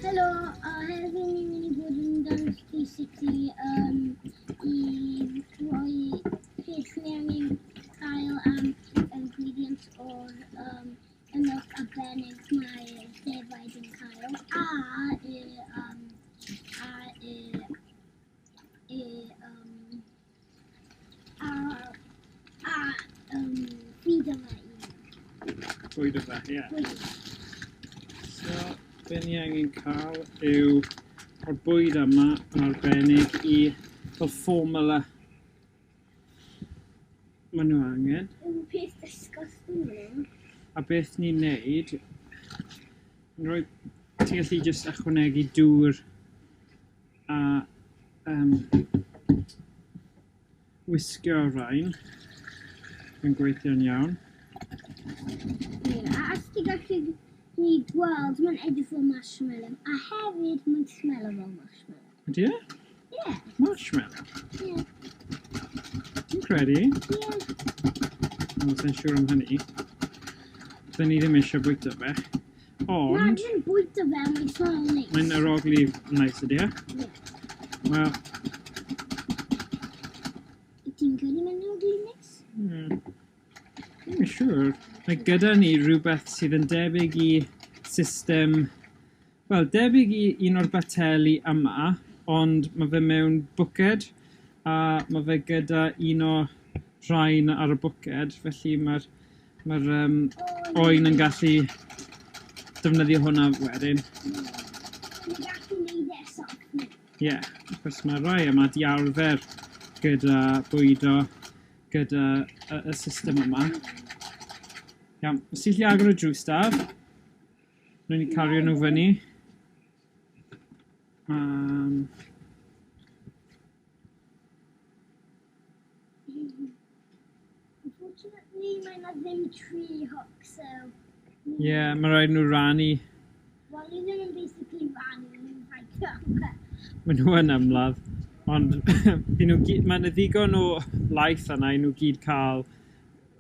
Helo, a heddiw ni'n mynd i bod yn dangos chi sut i, i roi beth ni angen cael am ingredients o'r y milk arbennig mae defaid yn cael a y a y y a a feed yma i Bwyd yma, ie. So, be ni angen cael yw o'r bwyd yma yn arbennig i fel formula maen nhw angen. Yw peth disgusting yna. A beth ni'n neud, yn rhoi, ti'n gallu jyst ychwanegu dŵr a wisgo rhain. Mae'n gweithio'n iawn. Ie, a os ti'n gallu ni gweld, mae'n edrych fel marshmallow. A hefyd, mae'n smelo fel marshmallow. Ydy e? Ie. Marshmallow? Ie. Ti'n credu? Ie. O, sa'n siŵr am hynny. Dyn ni ddim eisiau bwyta fe. Ond... Na, ddim bwyta fe, mae'n smelo neis. Mae'n arogli neis ydy e? Ie. Wel... Ti'n credu mae'n arogli neis? Ddim yn siŵr. Mae gyda ni rhywbeth sydd yn debyg i system... Wel, debyg i un o'r bateli yma, ond mae fe mewn bwced, a mae fe gyda un o rhain ar y bwced, felly mae'r oen yn gallu defnyddio hwnna wedyn. Mae'n gallu neud e soft. Ie, achos mae rai yma di arfer gyda bwydo, gyda y system yma. Iawn, os ti'n gallu agor y drws, Daf, wnawn ni cario nhw fyny. Unfortunately, mae yna ddim tree hook, so... Ie, yeah, mae rhaid nhw rannu. Wel, ni ddim yn basically rannu, ni'n rhaid nhw. Maen nhw yn ymladd, ond mae yna ddigon o laeth yna i nhw gyd cael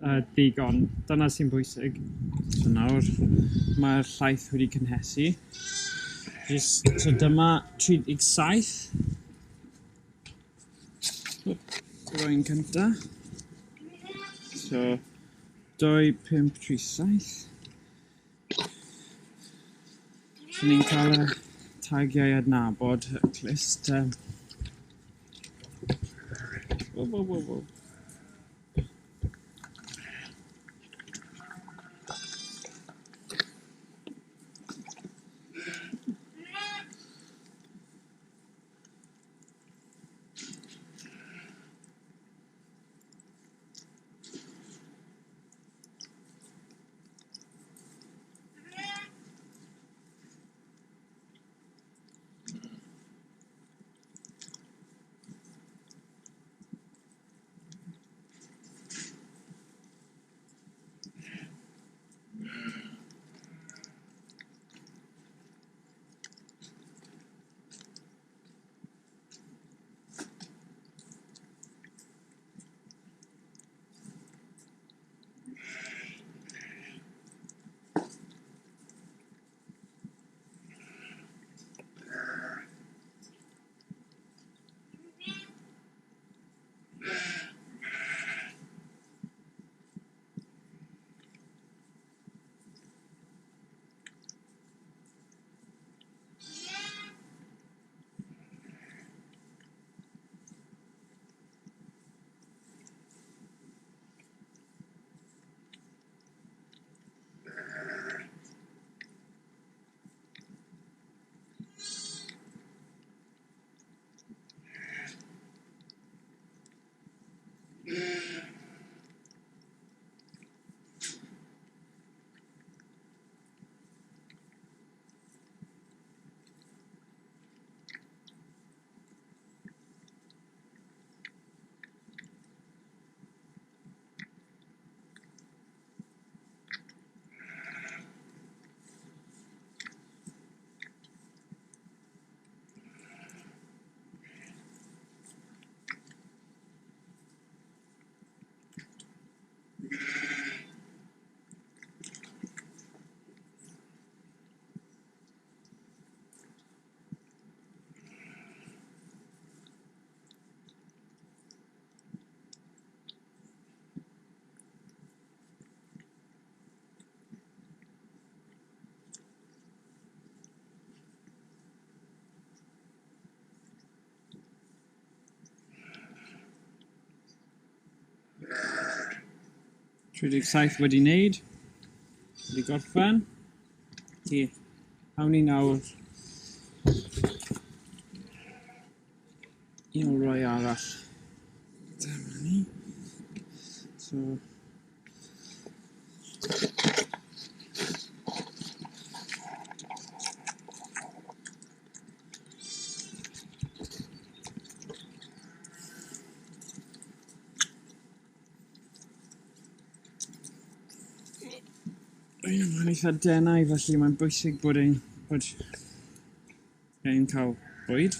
ddigon. Dyna sy'n bwysig. So nawr, mae'r llaeth wedi cynhesu. So dyma 37. Rwy'n cynta. So, 2, 5, 3, 7. So ni'n cael y tagiau adnabod y clust. Wo, wo, wo, wo. 37 wedi wneud, wedi gorffen. Ti, awn ni nawr un o'r roi arall. Dyma ni. So, mae'n eitha denau, felly mae'n bwysig bod ein cael bwyd.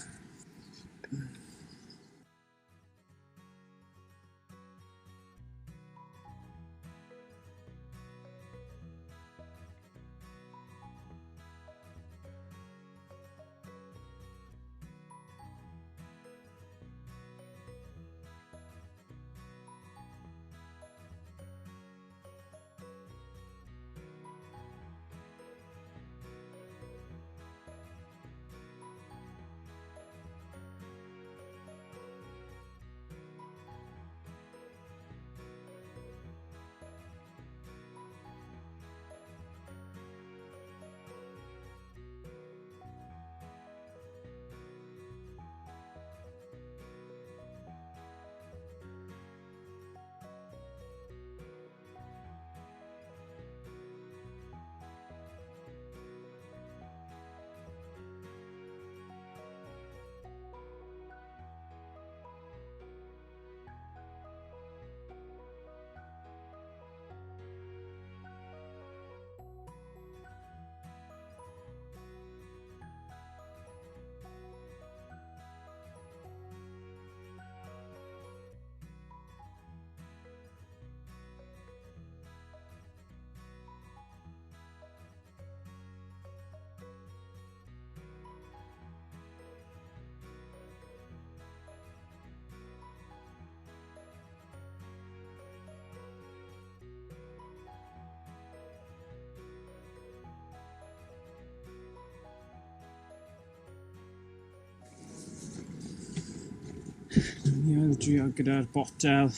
Ni ail drio gyda'r botel,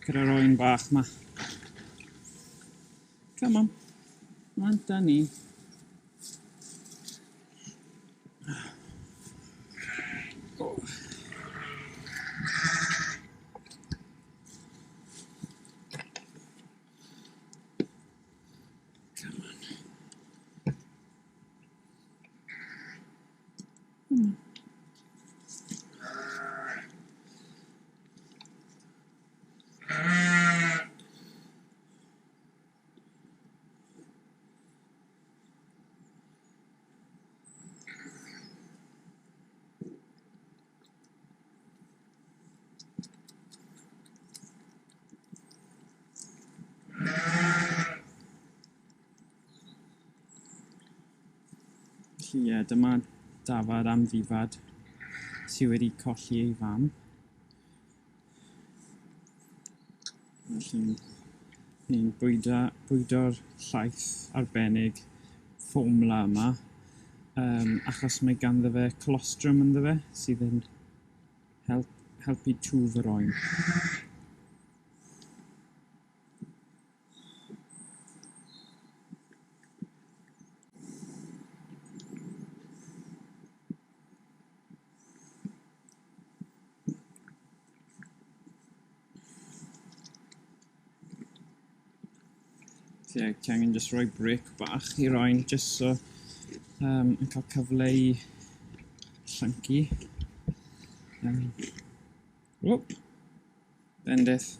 gyda'r oen bach ma. Come on, mant â ni. Oh. Come on. Come on. Felly ie, dyma dafad amddifad sydd wedi colli ei fam. Felly ni'n bwydo'r llaeth arbennig fformwla yma, achos mae ganddo fe colostrum ynddo fe sydd yn helpu twf yr oen. Ie, ti angen jyst rhoi break bach i'r oen, jyst so yn cael cyfle i llyncu. Bendith.